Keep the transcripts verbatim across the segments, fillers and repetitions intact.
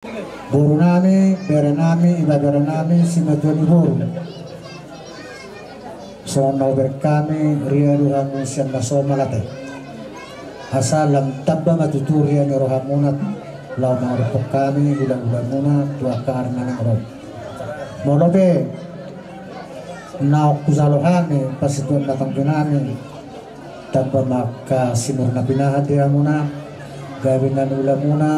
Boru nami, bere nami, ibebere nami, simatua ni boru. Songon na hubereng hami, ria do hamu sian na somal ate. Asa lam tamba ma tutu ria ni rohamuna, laho mangadophon hami hulahula muna tu angka ari na naeng ro. Molo pe naung hujalo hami pasituaon na tonggi nami, tamba ma angka sinur na pinahan di hamuna, gabe na niula muna,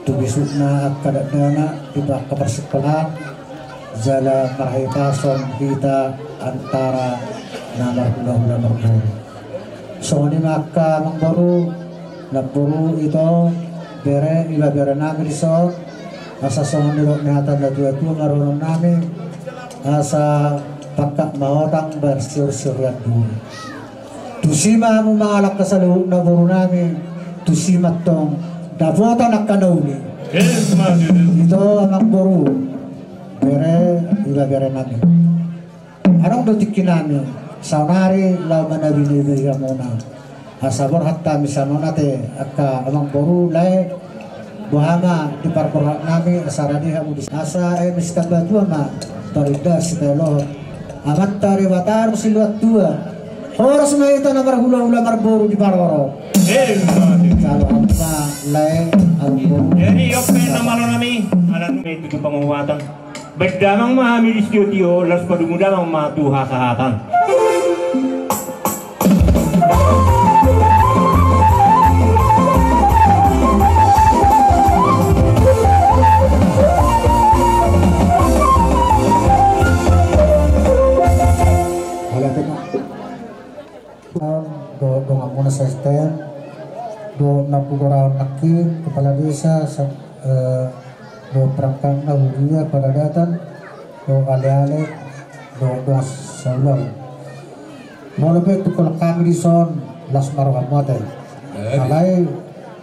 tu bisukna angka dakdanak di angka parsikolaan, jala marhahipason hita antara na marhulahula marboru. Songon i ma angka amangboru, namboru, ito, bere, ibebere nami dison, asa songon nidok ni hata ni natuatua ma dohonon nami, asa pangkat ma hotang bahen siursiurian duri. Tusi ma hamu mangalangka saluhutna boru nami, tusi ma antong dapotan angka na uli. Ito amangboru, bere, ibebere nami. Adong do tingki nami, saonari laho manabi-nabi hamuna. Asa borhat hami sian on ate angka amangboru, lae, boha ma di parborhat nami, asa rade hamu di, asa eme sitamba tua ma parindahan sitadohot. Amanta Debata do silehon tua. Horas ma hita na marhulahula marboru di parorot. Jalo hamu ma, lae, amangboru. Jadi oke na malo nami, ala nunga itu tu panguatan. Baen damang ma hami di sitiotio, laos padomu damang ma tu hasahatan. Dohot donganmuna asisten, dohot napuran nangkin, kepala desa, sa-, eh, dohot perangkatna, huria, paradatan, dohot aleale, dohot dongan saulaon. Molo pe tungkol hami dison, las ma rohamu ate. Alai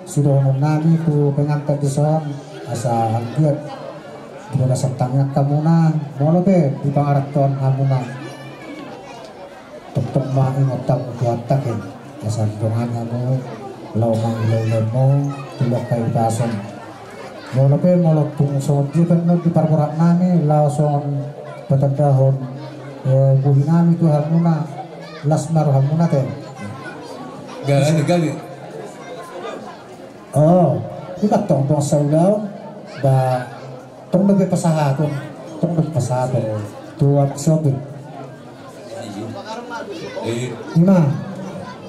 sidohonon nami tu pengantar dison, asa anggiat di bagasan tangiang hamuna, molo pe di pangarantoan hamuna. Tongtong ma ingot hamu Tuhanta, asa didongani hamu laho mangulahula hamu tu loka i pason. Molo pe, molo tung songon dia pe na di parborhat nami, laho songon patandahon, eh, bohi nami tu hamuna, las ma rohamuna ate. Gabe, gabe. O, ima tong dongan saulaon, ba, tong dope pasahaton, tong dope pasahaton tu angka siopit. Ima.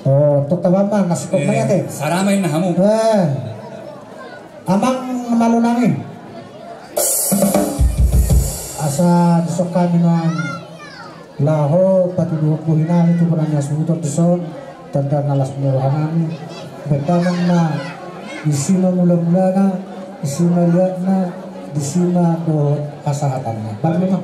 O, tong taba ma na singkop nai ate. Sara ma inna hamu. Eh. Amang na malo nami. Asa dison hami nuaeng laho patuduhon bohi nami tu bona ni hasuhuton dison, tanda na las ni roha nami. Baen damang ma, disi ma mulamulana, disi ma liatna, disi ma dohot hasahatanna. Baen ma.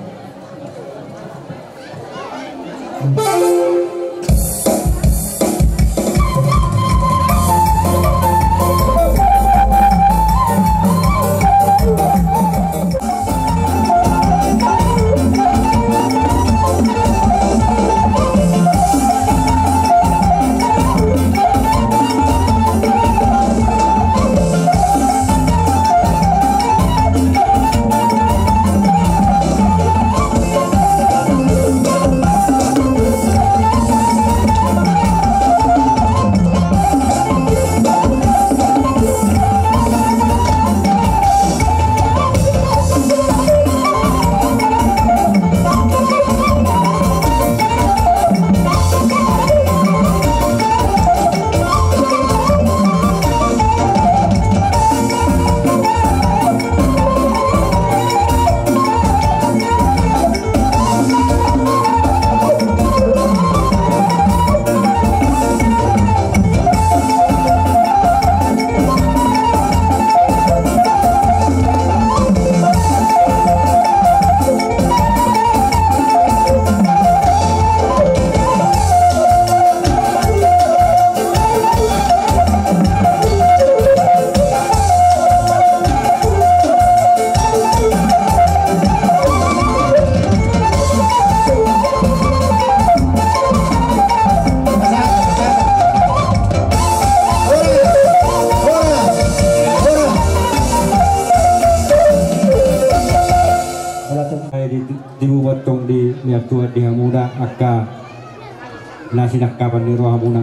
Di nian Tuhan di hamuna angka na sinangkapan ni rohamuna.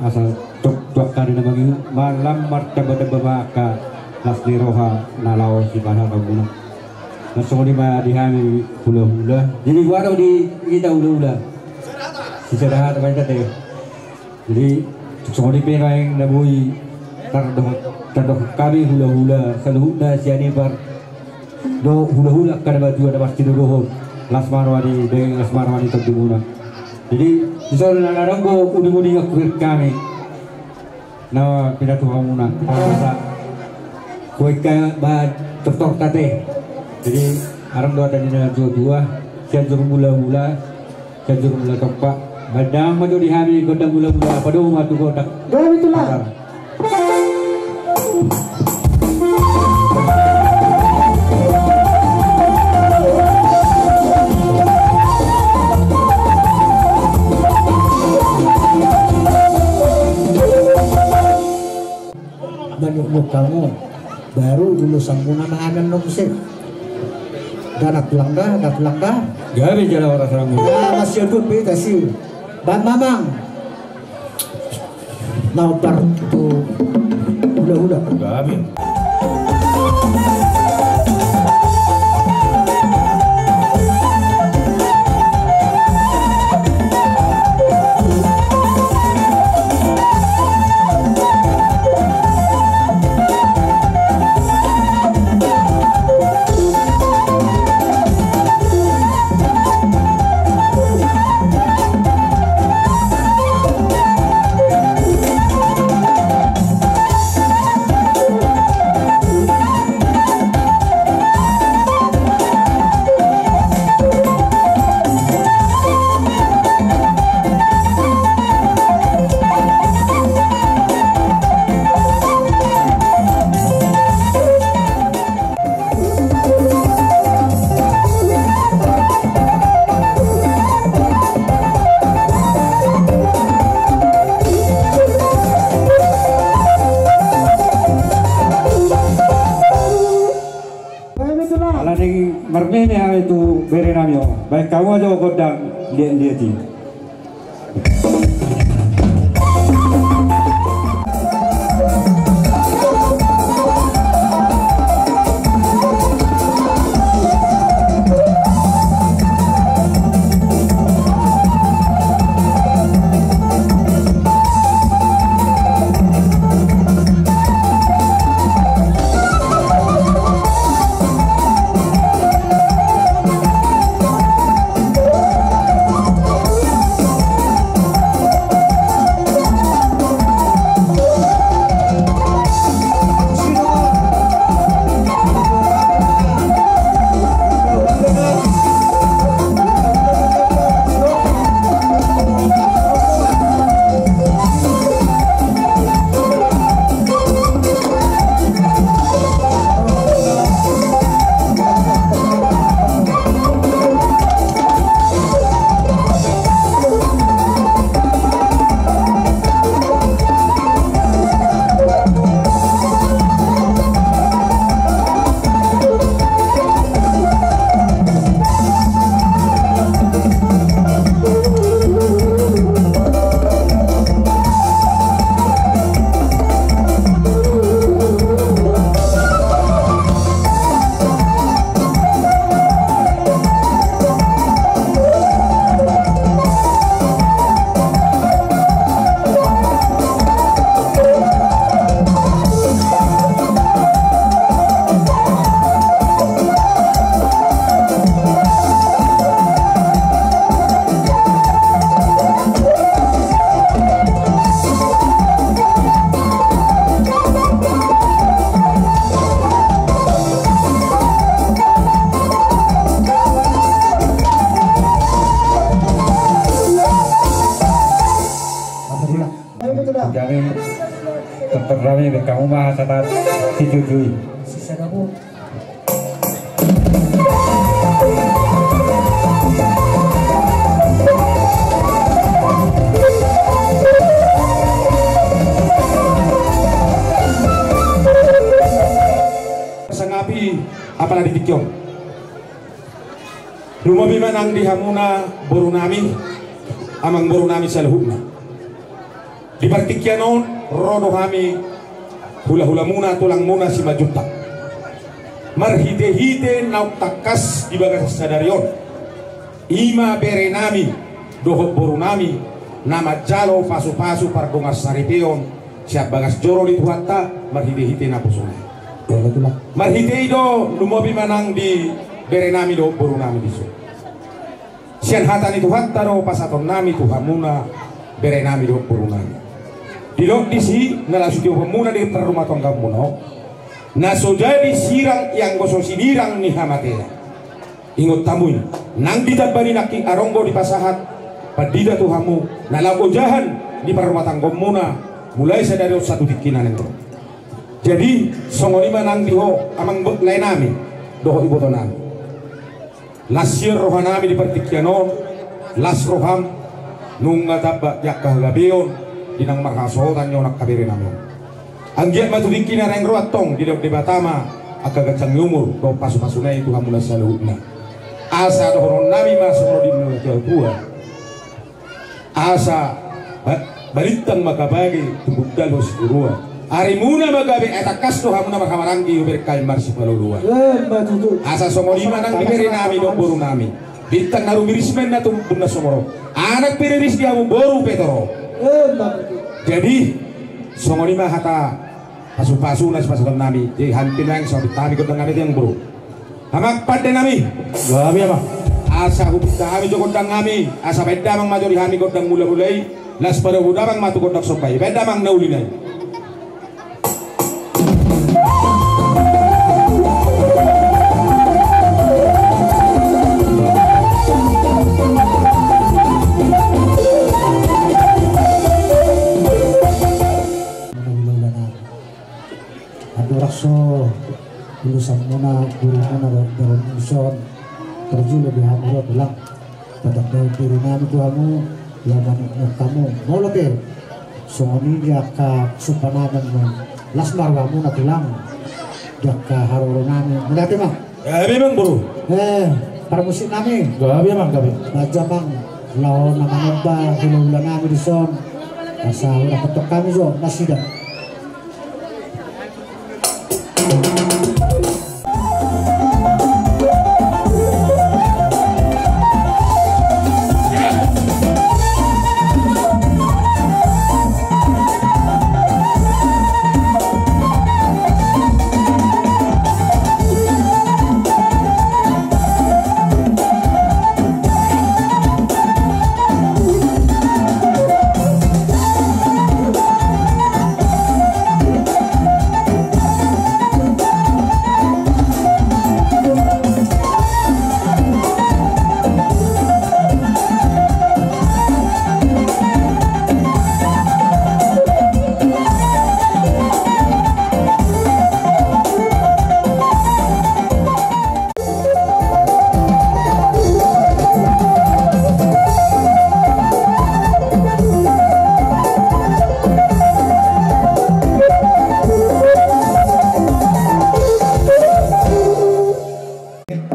Asa tok tu angka na mangihut ma lam martamba-tamba ma angka las ni roha na laho sipasahatonmuna. Na songon i ma di hami hula-hula. Jadi huadong di hita hula-hula. Sisada hata baen ate. Jadi songon i pe naeng na boi tardohot, tardohot hami hula-hula saluhutna sian Ipar dohot hula-hula angka na matua na marsidohonon. Las ma roha ni daging, las ma roha ni tondimuna. Jadi dison na adong do uning-uningan hubereng hami na pinatupa muna. Asa hubereng hami ma tortor ate. Jadi adong do hata ni na tua-tua, Sianjur Mula-mula, Sianjur Mula Tompa. Baen damang ma jo di hami gondang mula-mula, padomu ma tu gondang. Gabe tulang. Manuk muk kamu baru dulu sambungan angan nong sih. Dah nak pulang dah, dah pulang dah. Gabe jala orang sambung. Ya masih adut beta sih. Bang Mamang. Naopar tu hula-hula. Gabe. Alani marmeme hami tu bere nami on. Baen hamu ma jo gondang liat-liat i. Kami terperami berkamu mah satat sijujui. Sangapi apala di tikyong. Lumobi ma nang di hamuna boru nami, amang boru nami saluhutna. Di partingkian on ro do hami hula-hulamuna, tulangmuna Simanjuntak. Marhite-hite naung tangkas di bagasan sadari on, i ma bere nami dohot boru nami na manjalo pasu-pasu pardongansaripeon sian bagas joro ni Tuhanta marhite-hite naposona. Marhite i do lumobi ma nang di bere nami dohot boru nami dison. Sian hata ni Tuhanta do pasahaton nami tu hamuna bere nami dohot boru nami. Didok disi na laos tiopanmuna di parrumatanggaonmuna on, na so jadi sirang i anggo so sinirang ni hamatean. Ingot hamu i, nang ditamba ni nangkin adong do dipasahat pandita tu hamu na laho ojahan di parrumatanggaonmuna mulai sadari on sahat tu tingki na naeng ro. Jadi songon i ma nang di ho amang lae nami dohot iboto nami. Las sian roha nami di partingkian on, las roham nunga tamba di angka hagabeon di naung marhasohotan ni on angka bere nami on. Anggiat ma tu tingki na naeng ro antong didok Debata ma angka ganjang ni umur dohot pasu-pasuna i tu hamuna saluhutna. Asa dohonon nami ma songon na nidok ni natuatua. Asa ba-, balintang ma kabage tu gundal ho sigurua. Arimuna ma gabe ai tangkas do hamuna marhamaranggi, hubereng hami marsipalua-lua. Asa songon i ma nang di bere nami dohot boru nami. Bintang na rumiris ma inna tumbun na sumorop. Anak pe riris di hamu, boru pe torop. Jadi songon i ma hata pasu-pasu na sipasahaton nami. Jadi hami pe nuaeng so hupinta hami gondang nami, tiang boru. Amang pande nami. Gabe amang. Asa hupinta hami jo gondang nami, asa baen damang ma jo di hami gondang mula-mula i. Laos padomu damang ma tu gondang somba i, baen damang na uli nai. Andorang so ulosanmuna, borumuna dohot daramuna dison, tarjilo di hamu ro tulang. Tatanda boru nami tu hamu, ia manuknuk hamu. Molo pe songon i di angka sumpanan, las ma rohamuna tulang di angka haroro nami. Mauliate ma. Gabe amang boru. Eh, parmusik nami. Gabe amang, gabe. Baen damang laho na manomba hula-hula nami dison. Asa hurang tongtong hami jo nasida.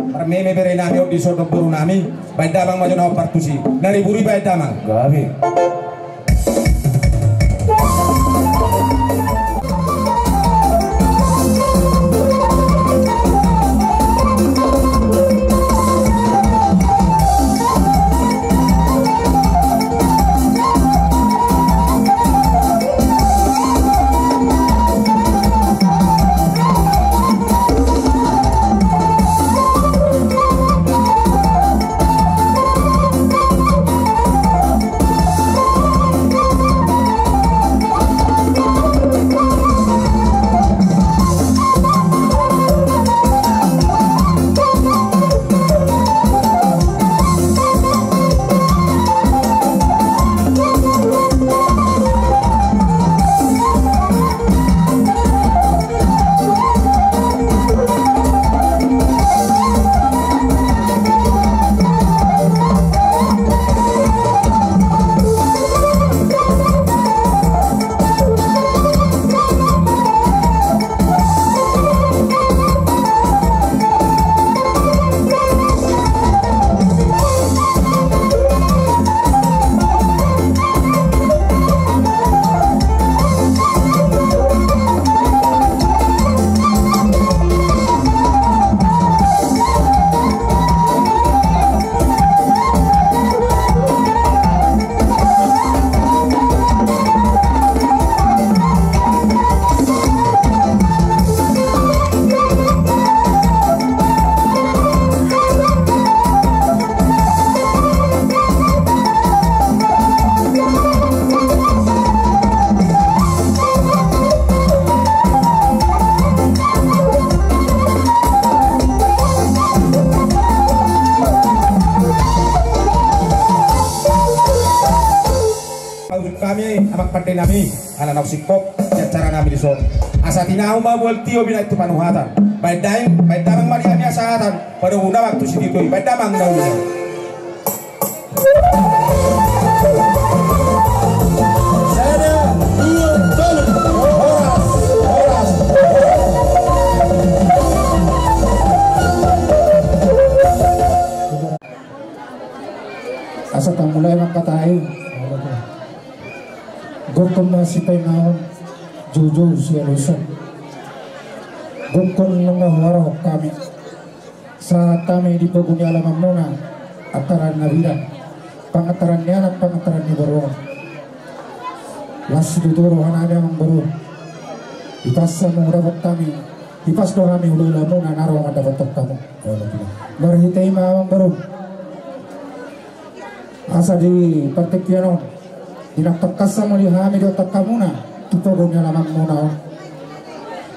Marmeme bere nami on dison dohot boru nami, baen damang ma jo na hombar tusi. Na ribur i baen damang. Gabe. Pande nami, ala naung singkop di acara nami dison. Asa tinahu ma bual tio binahen tu panuhatan. Baen daeng, baen damang ma di hami hasahatan. Padomu damang tu sitio i, baen damang na uli. Sada, dua, tolu. Horas, horas, horas. Asa tamulai ma hata i. Gokhon ma sipaimaon, joujou sialusan. Gokhon nunga huharahon hami. Sahat hami di pogu ni alamanmuna, antaran na bida, pangantaran ni anak, pangantaran ni boru on. Las situtu rohanami amangboru. Hipas ma mudapot hami, hipas do hami hulahulamuna na ro mandapothon hamu. Marhite i ma amangboru. Asa di partingkian on, di na tangkas sa muli hami dohot angka muna tu pogu ni alamanmuna on.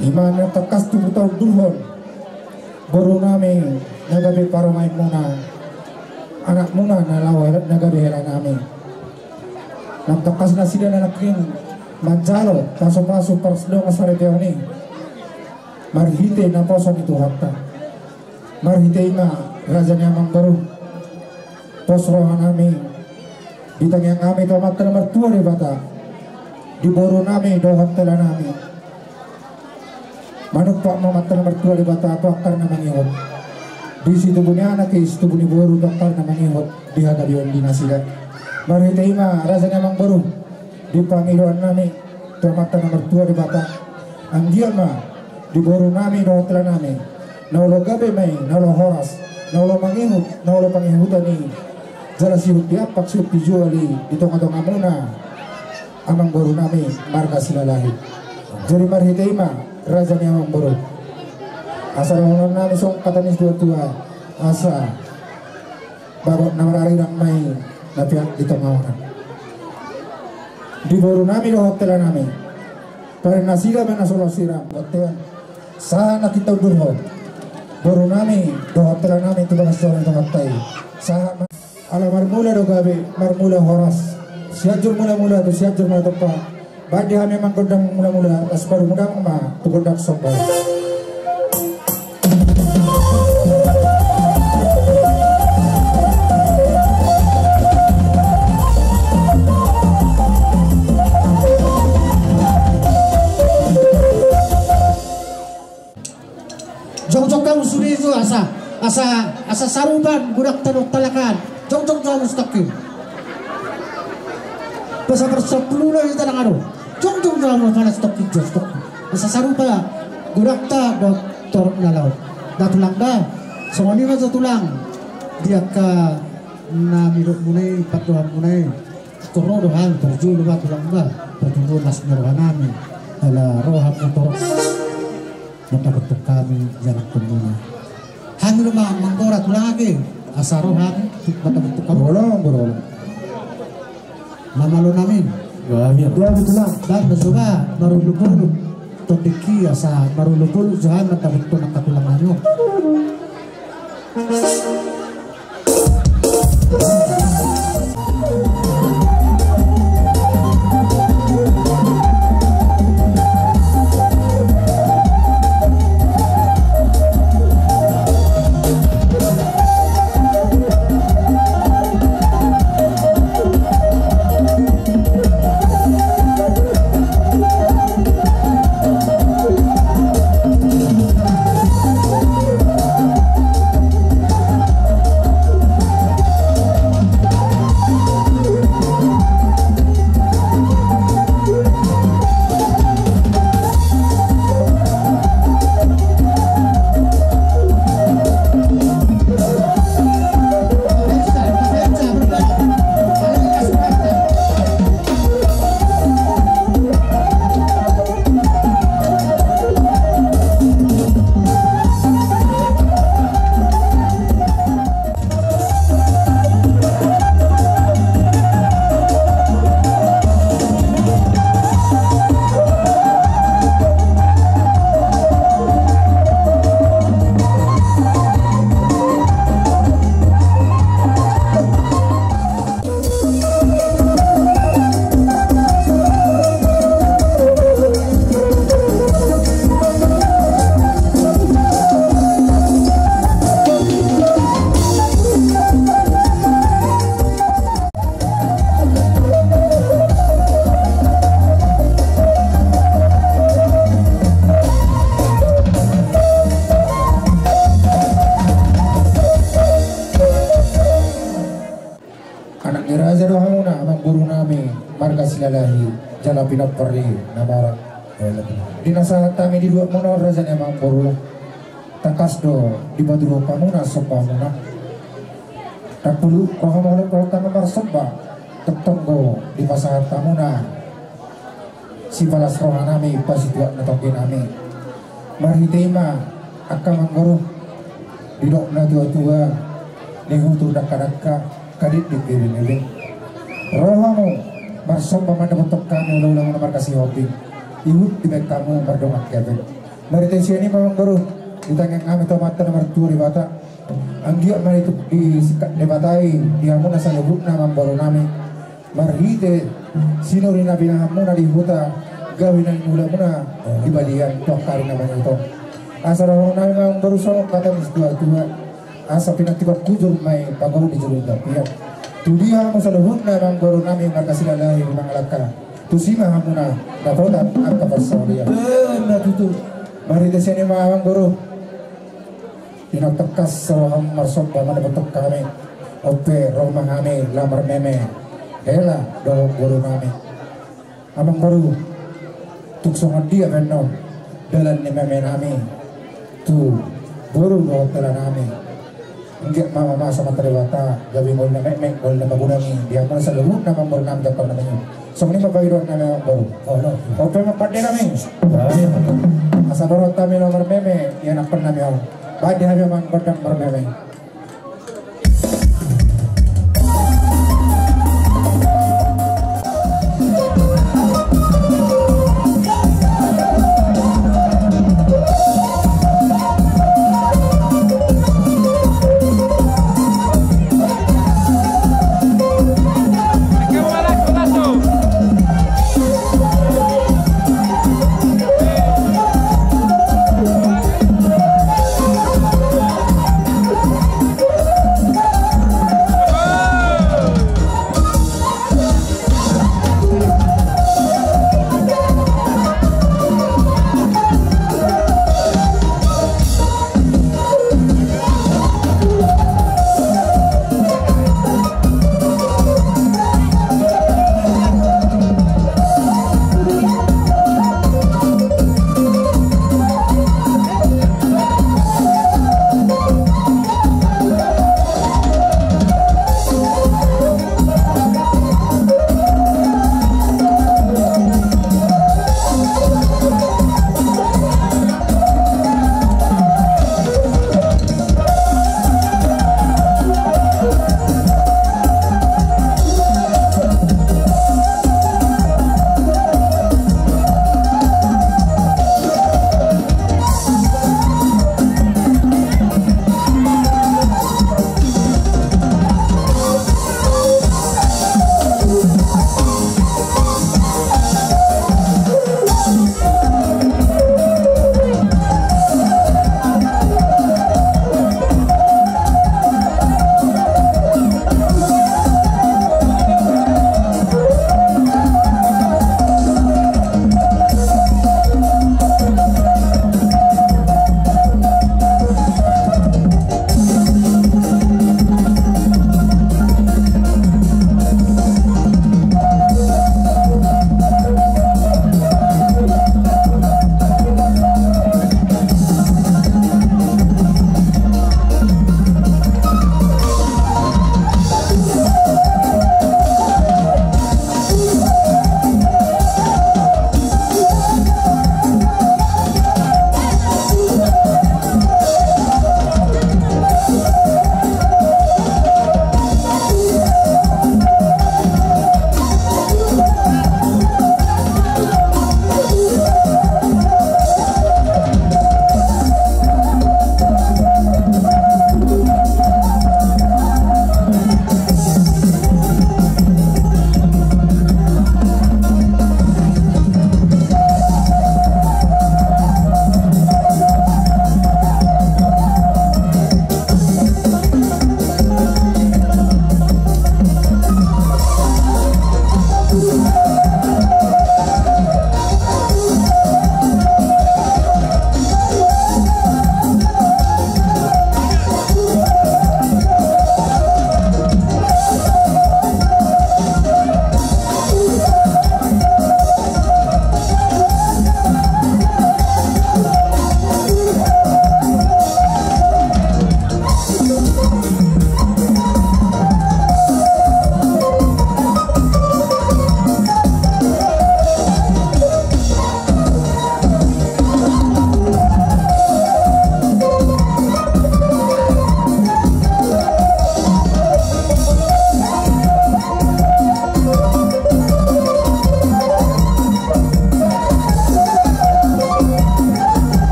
I ma na tangkas tu hutaundurhon borunami na gabe parumaenmuna, anakmuna na laho, na gabe helanami. Na tangkas nasida na nangkin manjalo pasupasu parsondongan saripeon i marhite naposo ni Tuhanta. Marhite i ma raja ni amangboru, pos rohanami, di tangiangnami tu Amanta na martua Debata, di borunami dohot helanami. Manumpak ma Amanta na martua Debata tu angka na mangihut, di situbu ni anak i, situbu ni boru tu angka na mangihut di hagabeon ni nasida. Marhite i ma raja ni amangboru, di pangidoannami tu Amanta na martua Debata, anggiat ma di borunami dohot helanami na olo gabe ma i, na olo horas, na olo mangihut, na olo pangihutan i, jala sihut di ampak sihut di jual i di tongatongamuna amangborunami marga Silalahi. Jadi marhite i ma raja ni amangboru, asa dohononnami songon hata ni situatua, asa bagot na mararirang ma i na peak di tonga on. Di borunami dohot helanami, padan nasida ma na so laho sirang bontean. Sahat na titaundurhon borunami dohot helanami tu bagas joro ni Tuhanta i. Sahat ma, ala marmula do gabe, marmula horas. Sianjur mulamula tu Sianjur Mulatompa. Baen di hami amang gondang mulamula, las padomu damang ma tu gondang somba. Jongjong hamu sude jo asa, asa, asa sarupa godangta dohot halak an. Jongjong jo hamu stokki. Pasa parsapulu na hita nang ado. Jongjong jo hamu pala stokki jo stokki. Asa sarupa godangta dohot torop na laho. Da tulang da. Songon i ma jo tulang. Di angka na nidokmuna i, pandohanmuna i. Ro do hami parjolo ma tulang da. Parjolo las ni rohanami. Ala ro hamu torop. Mandapothon hami ianakhonmuna. Hami do ma manggora tulang ake, asa ro hami mandapothon hamu. Borolo, borolo. Na malo nami. Gabe tulang. Baen ma jo ba marolopolop. Tondingki asa marolopolop jo hami mandapothon angka tulang nami on. Marga Silalahi jala pinompar ni na marga. Di na sahat hami di luat muna on raja ni amangboru, tangkas do dipatuduhon hamuna sombamuna. Ndang pola roha molo tama marsomba, tongtong do dipasahat hamuna sipalas roha nami, pasituak na tonggi nami. Marhite i ma angka amangboru, didok na tuatua, dihutur dangkadangka, kadikdik ibebebe. Ro hamu marsomba mandapothon hami hulahula muna marga Sihombing, ihut dibaen hamu mardongan hepeng. Marhite sian i ma amangboru, ditangiang hami tu Amanta na martua Debata, anggiat ma dituk disingkat Debata i di hamuna saluhutna amangboru nami. Marhite sinuri na binahen muna di huta, gabe na niula muna di balian tu angka ari na mangihut on. Asa dohonon nami ma amangboru songon hata ni situatua, asa pinantikhon hujur ma i, pagohon di julu ni tapian. Tudia hamu saluhutna amangboru nami marga Silalahi mangalangka, tusi ma hamuna dapotan angka parsaulian. Ima tutu. Marhite sian i ma amangboru, di na tangkas ro hamu marsomba mandapothon hami, on pe ro ma hami laho marmeme hela dohot boru nami. Amangboru, tung songon dia pe annon dalan ni meme nami tu boru dohot hela nami. Anggiat ma mamasa Amanta Debata gabe ngolu na metmet, ngolu na magodang i di hamuna saluhutna amangboru nami, jangkon na mangihut. Songon i ma pangidoan nami amangboru. Olo. On pe ma pande nami. Asa dohot hami laho marmeme ianakhon nami on. Pande hami amang gondang marmeme.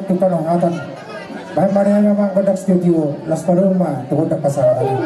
Tu panonggatan. Baen ma di hami amang gondang studio, laos padomu ma tu gondang pasangaton.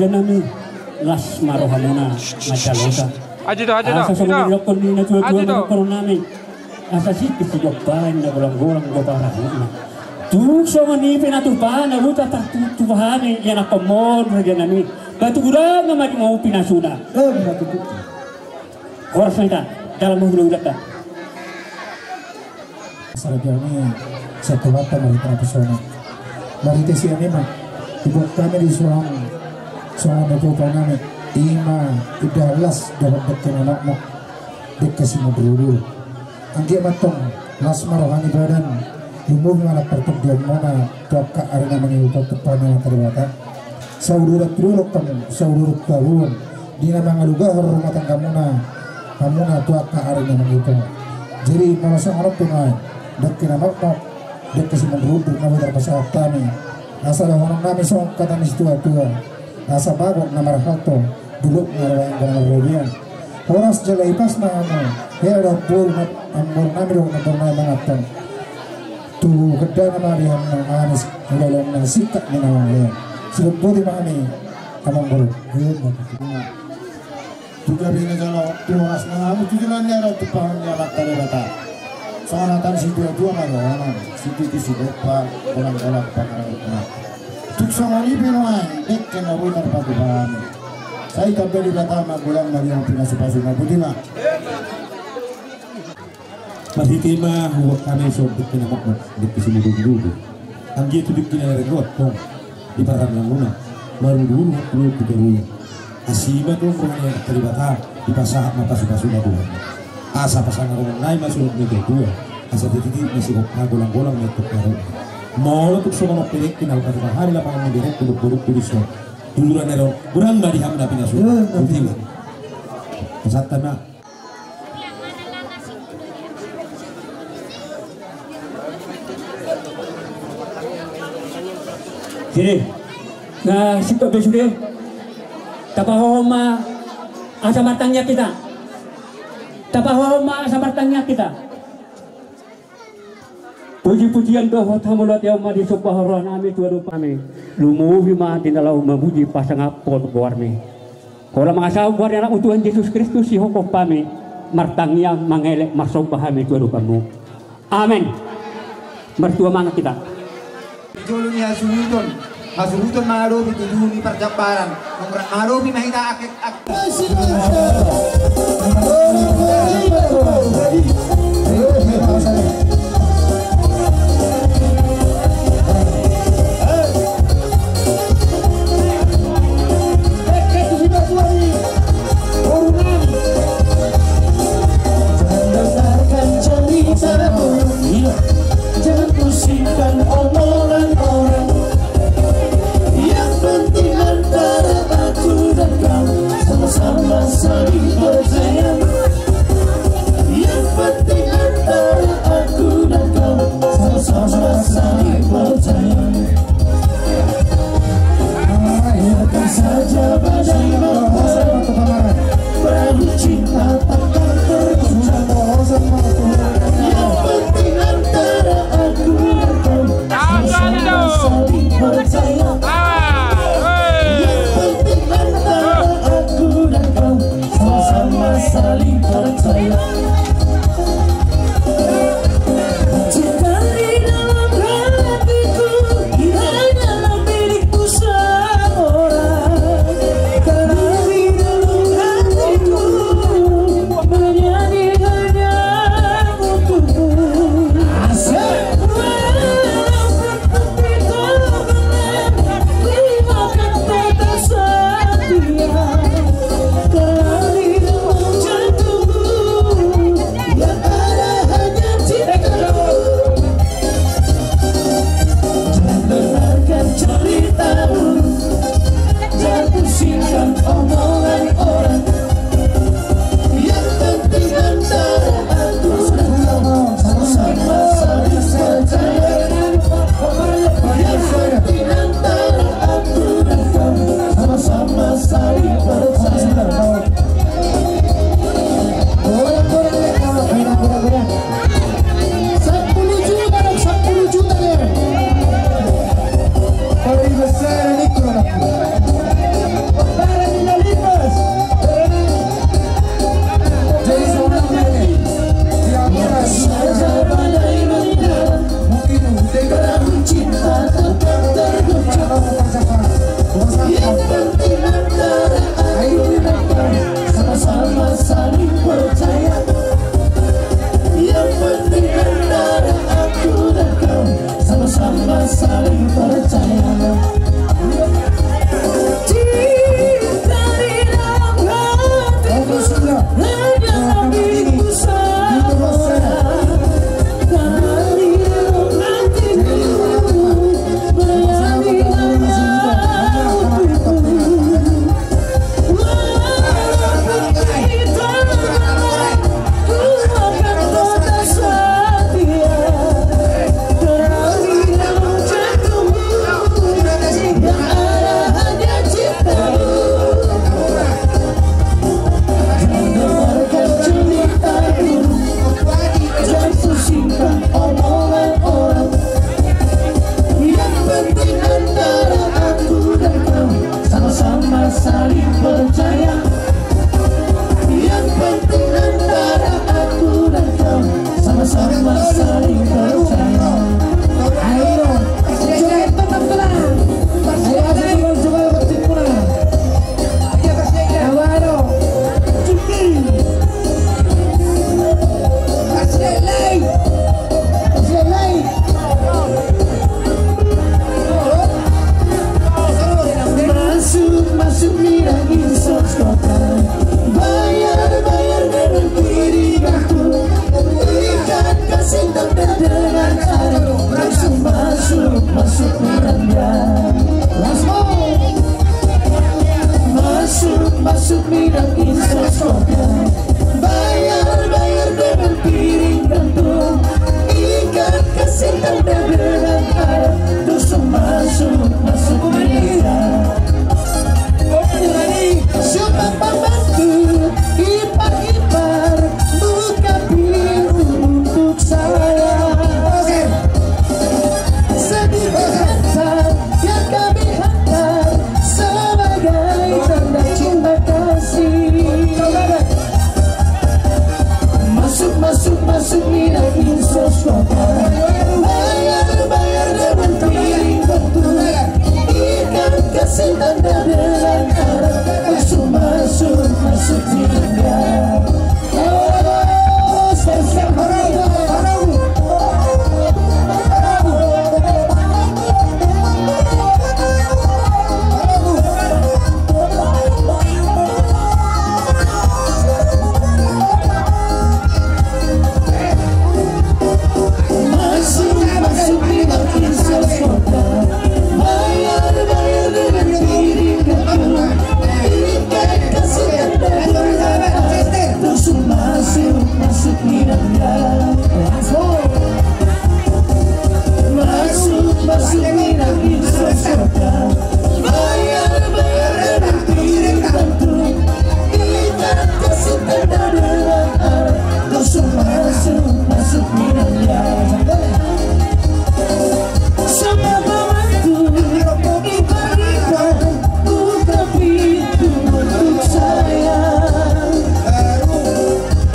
Raja nami, las ma rohamuna manjalo hita. Aji do, aji do, asa songon i do. Aji do. Nidok ni natuatua, nidok ni natuatua nami. Asa sititi sidok baen na golanggolang do parahutna. Tung songon i pe na tupa na huta partutupa hami ianakhonmon raja nami. Batu godang ma di maupi nasuna. Horas ma hita dalam hulahulanta. Saraja ni satu mata marita na pesona. Marita sian i ma dibuat hami di suang songon na tupa nami. I ma indahan las dohot dengke na mokmok, dengke simudurudur. Anggiat ma antong las ma roha ni badan, lumobi ma na partondion muna tu angka ari na mangihut on tu Amanta Debata. Sauduran tu dolok hamu, sauduran tu haluaon, di na mangalugahon rumah tanggamuna, hamuna tu angka ari na mangihut on. Jadi molo songon on pe nuaeng, dengke na mokmok, dengke simudurudur na boi tarpasahat hami. Asa dohonon nami songon hata ni situatua: Asa bagot na marhalto, dolok na marrobean. Horas jala hipas ma hamu, hea dohot boru, namboru nami dohot namboru nami manganhon. Tu gandana ma di hamu na manis, ulaon na singkat ni na mangalean. Sidok boti ma hami, amangboru. Tu gabe na jala tu horas na hamu tu joloan ni ari on tu pahompu ni Amanta Debata. Songon hata ni situatua ma dohonon: Sititi sidok baen, golanggolang pangarahutna. Tung songon i pe nuaeng, dengke na boi tarpatupa hami. Sai tamba Debata ma, godang ma di hamu pinasupasuna. Boti ma. Marhite i ma hubuat hami songon dengke na mokmok, dengke simudurudur. Anggiat tu dengke na renggot antong di parrandanmuna, marudurudur tu toruan. Asi ma antong roha ni Amanta Debata, dipasahat ma pasupasuna Tuhan. Asa pasangapononnami ma surat ni tua, asa titi ma sidok baen, golanggolang ma antong pangarahutna. Molo tung songon on pe dengke na hupatupa hami lapangan ni berengku dohot borungku dison tu joloan ni ari on, godang ma di hamu na pinasupasuna. Boti ma. Pasahat ma. Jadi, na sip be sude. Tapahohom ma asa martangiang hita. Tapahohom ma asa martangiang hita. Pujipujian dohot hamauliateon ma disombahon rohanami tu adopanmi. Lumobi ma di na laho mamuji pasangaphon goarmi. Holan mangasahon goar ni Anakmu Tuhan Jesus Kristus, sihophop hami martangiang, mangelek, marsomba hami tu adopanmu. Amen. Martua mangan hita. Di jolo ni hasuhuton, hasuhuton mangadopi tu julu ni parjambaran. Mangadopi ma hita ake Jangan dengarkan cerita orang, jangan pusingkan omongan orang. Yang penting antara aku dan kau sama-sama saling percaya. Yang penting antara aku dan kau sama-sama saling percaya. Biarkan saja badai menerpa, perahu cinta takkan tergoncang. Yang penting antara aku dan kau sama-sama saling percaya. Yang penting antara aku dan kau sama-sama saling percaya. Cinta di dalam hatiku, hanya milikmu seorang. Karena di dalam hatiku, menyanyi hanya untukmu. Asik. Walaupun Saling percaya. Yang penting antara aku dan kau sama-sama saling percaya. Ayo, coba teman-teman. Ayo, ayo, coba, coba, coba, coba. Ayo, ayo. Masuk, masuk, minang insos kota. Bayar, bayar dengan piring gantung. Ikan kasih tanda dengan air. Langsung masuk, masuk, minang ya. Last one. Masuk, masuk, minang insos kota. Bayar, bayar dengan piring gantung. Ikan kasih tanda dengan air. Langsung masuk, masuk, minang ya. Siapa pembantu, ipar-ipar, buka pintu untuk saya. Sedikit harta yang kami hantar sebagai tanda cinta kasih. Masuk, masuk, masuk, minang insos kota. Bayar, bayar dengan piring gantung. Ikan kasih tanda dengan air. Langsung masuk, masuk, minang ya.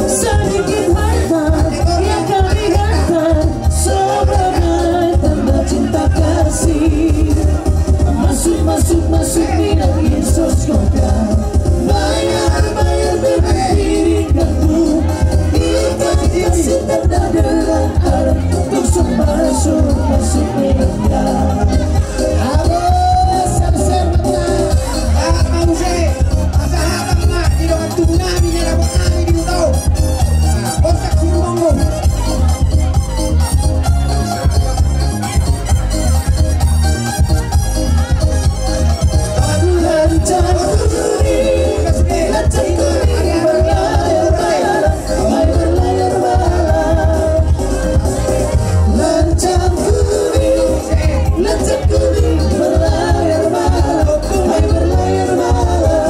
Sedikit harta yang kami hantar sebagai tanda cinta kasih. Masuk, masuk, masuk, minang insos kota. Bayar, bayar dengan piring gantung. Ikan kasih tanda dengan air. Langsung masuk, masuk, minang ya. Halo, ser-ser, mata. Ah, mau se. Asa habang ma di dongan tubu nami, ni raja nami di Buto. Nah, bosak si rumangku. Lancang kuning, lancang kuning, berlayar, berlayar, berlayar malam. Lancang kuning, lancang kuning, berlayar malam, hai berlayar malam.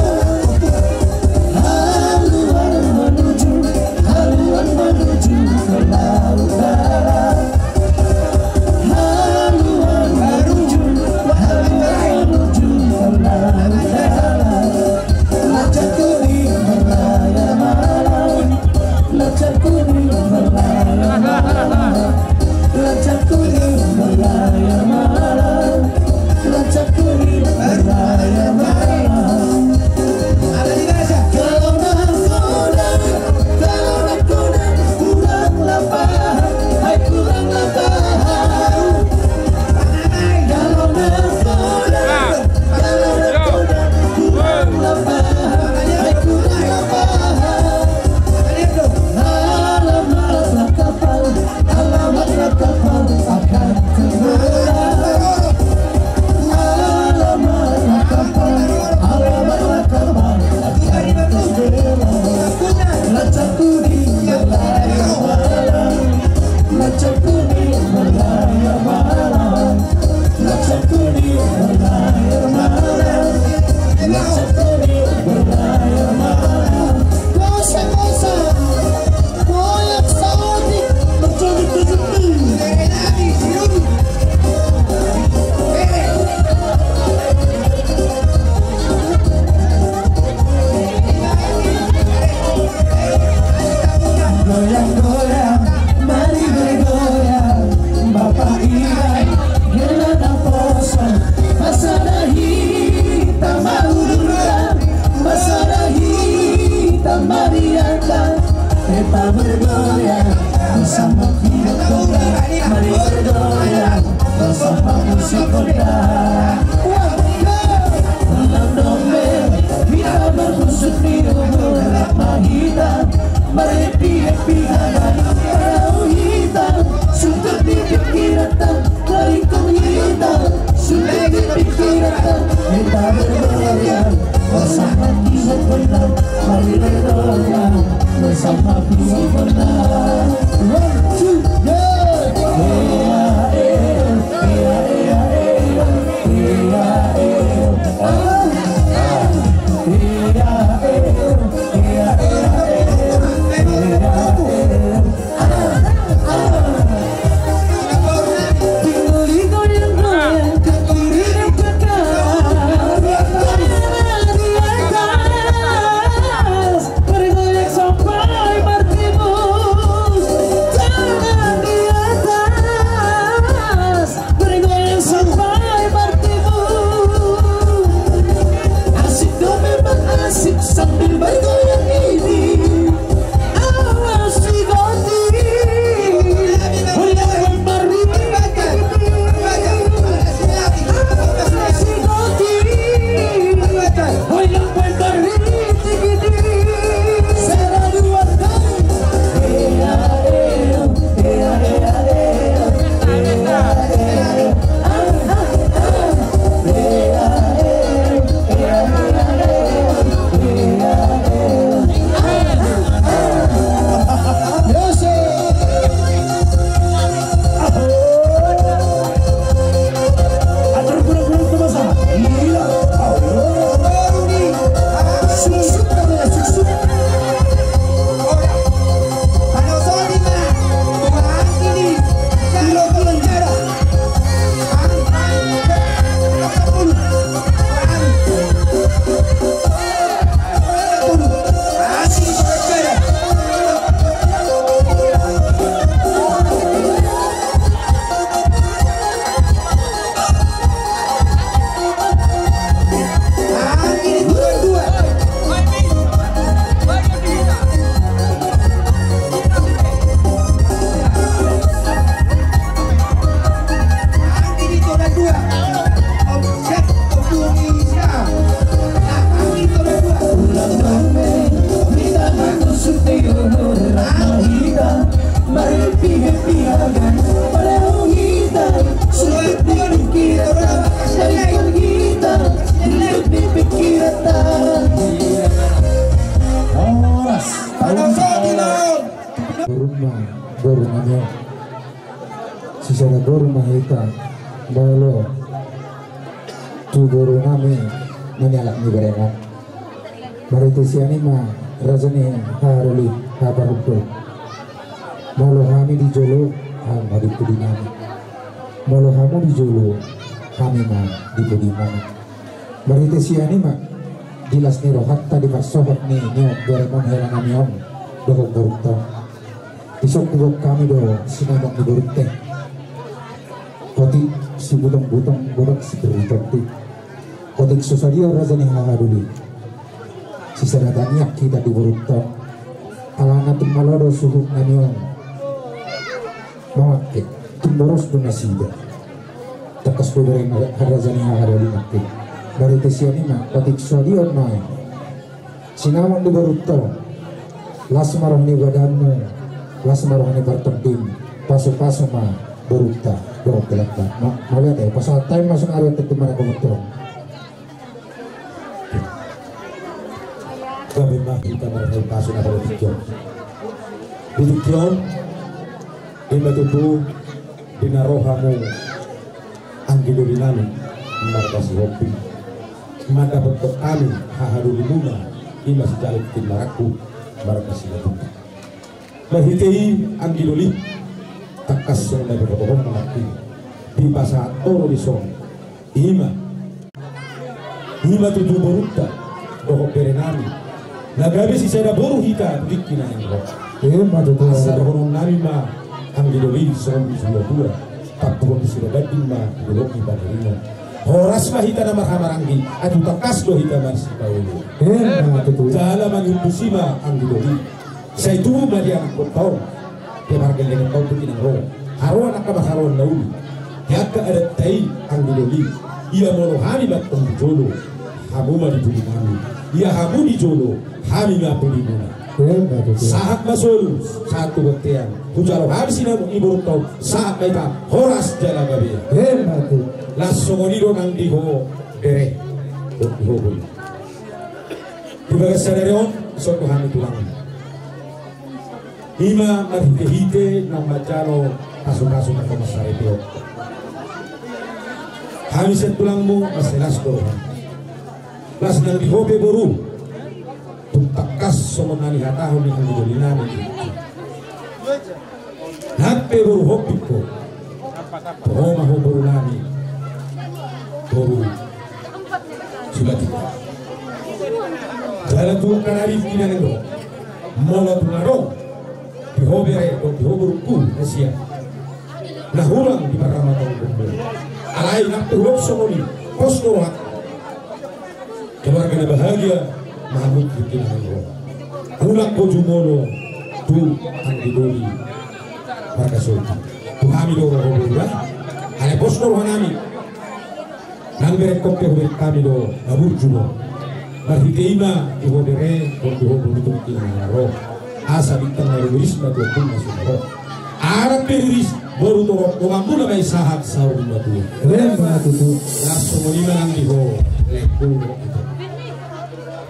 Asik do memang asik sambil bergoyang ini. Awas digoti. Hoyong pembaru. Awas digoti. Hoyong pembaru. Sera dua kali. Horas. Boru ma, boru ma. Sisada boru ma hita, molo tu boru nami na nialap ni berengon. Marhite sian i ma raja ni haha doli, haha parhundul. Molo hami di jolo, hamu ma di pudi nami. Molo hamu di jolo, hami ma di pudi nami. Marhite sian i ma di las ni rohanta di parsohot ni, ni on berengon hela nami on dohot borunta on. Dison huboan hami do sinamot ni borunta i. Otik sibutong-butong godang sipirit-pirit. Otik so sadia raja ni haha doli, sisada tangiang hita di borunta on. Alana tung malo do suhut nami on mamangke, tung boros do nasida. Tangkas do bere raja ni haha doli mangke. Marhite sian i ma otik so sadia on ma i. Sinamot ni borunta on, las ma roha ni badanmu, las ma roha ni partondim, pasu-pasu ma borunta dohot helanta. Ma, mauliate, hupasahat hami ma sonari on tu marga borunta on. Gabe ma hita marhahipason na pala tingki on. Di tingki on, ima tutu di na ro hamu anggi doli nami marga Sihombing, mandapothon hami haha dolimuna, ima si Jaluk Tin Marangkup marga Simatupang. Marhite i anggi doli, tangkas songon na dibotohon ma nangkin, dipasahat ho do dison. Ima, ima tutu borunta dohot bere nami, na gabe sisada boru hita tu tingki na naeng ro. Ima tutu. Asa dohonon nami ma anggi doli songon di sua-sua, tampuhon ni sibaganding ma tu dolok ni pangiringan. Horas ma hita na marhahamaranggi, atu tangkas do hita marsipaulu. Ima tutu. Jala mangihut tusi ma anggi doli. Sai tubu ma di anakhonta on, di pargellengonta on tu tingki na naeng ro, haroan angka marharoan na uli. Di angka adatta i anggi doli, ia molo hami ma antong di jolo, hamu ma di pudi nami. Ia hamu di jolo, hami ma pudimuna. Ima tutu. Sahat ma solu, sahat tu bontean. Hujalo hami sinamot ni borunta on, sahat ma hita, horas jala gabe. Ima tutu. Laos songon i do nang di ho bere, di ho boru. Di bagasan ari on, songon hami tulang. Ima marhite-hite naung manjalo pasu-pasu na tomas ari on. Hami sian tulangmu, marsilas do hami. Las nang di ho pe boru. Tung tangkas songon na nihatahon ni hami doli nami. Nang pe boru Hombing ho. Toho ma ho boru nami. Boru Silatika. Jala tu angka na di tingki na naeng ro. Molo tung adong di ho bere dohot di ho borungku na sian na hurang di parramaton gombo. Alai nang pe hudok songon i, pos do rohangku. Keluarga na bahagia, mahamut di tingki na naeng ro. Mulak ho jumolo tu anggi doli marga Sotik. Tu hami do roha ho boru. Alai pos do roha nami. Nang berengkon pe hubereng hami do na burju do. Marhite i ma di ho bere dohot di ho boru tu tingki na naeng ro. Asa bintang na riris ma tu ombun na sumorop. Arang pe riris boru torop, donganmuna ma i sahat saur matua. Emma tutu. Las songon i ma nang di ho laengku.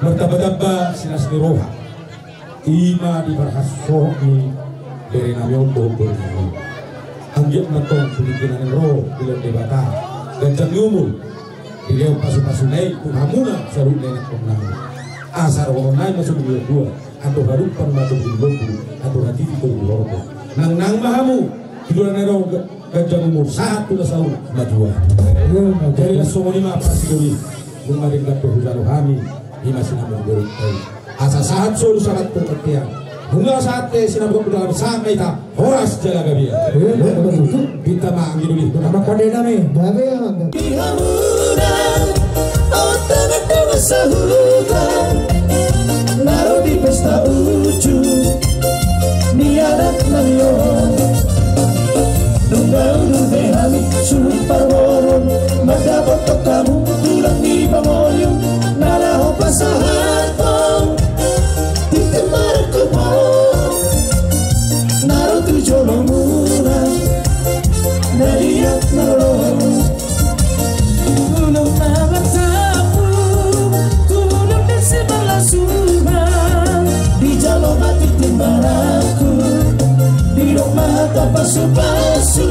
Martamba-tamba silas ni roha. Ima di parhasohot ni bere nami on dohot boru nami. Anggiat ma tong tu tingki na naeng ro dilehon Debata ganjang ni umur, dilehon pasu-pasu na i tu hamuna saluhut na ianakhonnami. Asa dohonon nami ma songon i, dua andor halumpang ma togu di lombu, andor hatiti togu di horbo. Nang-nang ma hamu di dua na naeng ro ga-, ganjang umur sahat tu na saur matua. Jadi las songon i ma parsidoli. Nunga denggan pe hujalo hami, ima sinamot boru i. Asa sahat solu sahat tu bontean. Nunga sahat pe sinamot boru, sahat ma hita, horas jala gabe. Pinta ma anggi doli. Di hamuna, otak tu masa huta. Na ro di pesta uju ni anak nami on. Nunga udur be hami suhut parboru, mandapothon hamu tulang ni pangoyo, na laho pasahathon tintin marangkup on. Na ro tu jolomuna, na liat na lolo. Tulung na marsapu, tulung na simarlas uang. Dijalo ma tintin marangkup, didok ma hata pasu-pasu.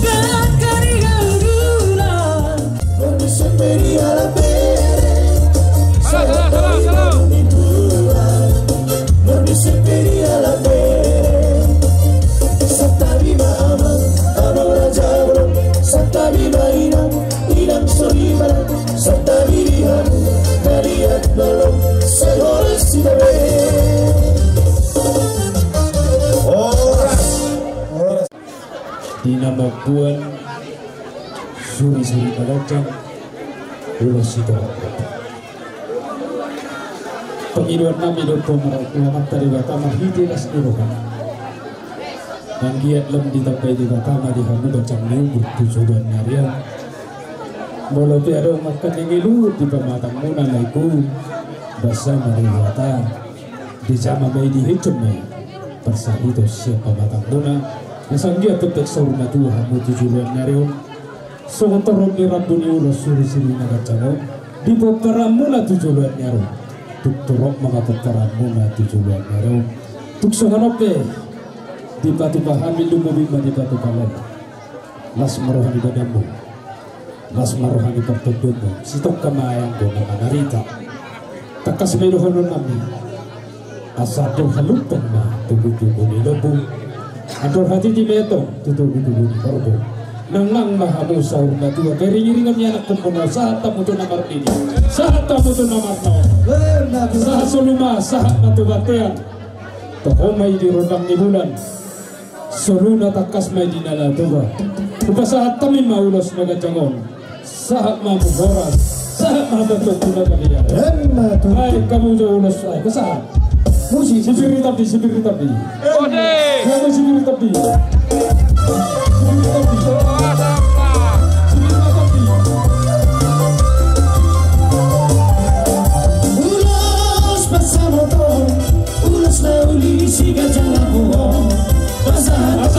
Dangka di hadulan. Borngin semperi ala bere. Salah, salah, salah. Borngin semperi ala bere. Santabi ma amang, amang raja bolon. Santabi ma inang, inang soripada. Santabi di hamu, na liat na lolo, sai horas hita be. Horas. Horas. Di na mamboan suri-suri na ganjang, ulos sitorop. Pangidoan nami dohot hamu, Amanta Debata, marhite las ni roha. Anggiat lam ditambai Debata ma di hamu ganjang ni umur tu joloan ni ari on. Molo pe adong angka na ngeluhon di pamatangmuna, laengku, basa ma Debata. Dijama ma i, dihiton ma i parsahiton sian pamatangmuna, asa anggiat pe saur matua hamu tu joloan ni ari on. Songon torop ni rambu ni ulos suri-suri na ganjang on di pomparanmuna tu joloan ni ari on. Tung torop ma pomparanmuna tu joloan ni ari on. Tung songon on pe dipatupa hami, lumobi ma dipatupa lam. Las ma roha ni badanmu. Las ma roha ni partondonmu, sitongka ma i anggo na manarita. Tangkas ma i dohonon nami. Asa andor halumpang ma togu-togu ni lombu. Andor hatiti ma i tong tu togu-togu ni horbo. Nang-nang ma hamu saur matua, pairing-iringon ni anakhonmuna, sahat hamu tu na marnini, sahat hamu tu na marnono. Sahat solu ma, sahat ma tu bontean. Toho ma i di rondang ni bulan. Soluna tangkas ma i di na toba. Hupasahat hami ma ulos na ganjang on. Sahat ma hamu horas, sahat ma hamu tu na gabe. Emma tutu. Baik, hamu jo ulos, ai, pasahat. Musik. Sipir ni tondi, sipir ni tondi. Ode. Hamu sipir ni tondi. Sipir ni tondi. Sipir ni tondi. Ulos pasahaton. Ulos na uli si ganjang labu on. Pasahat.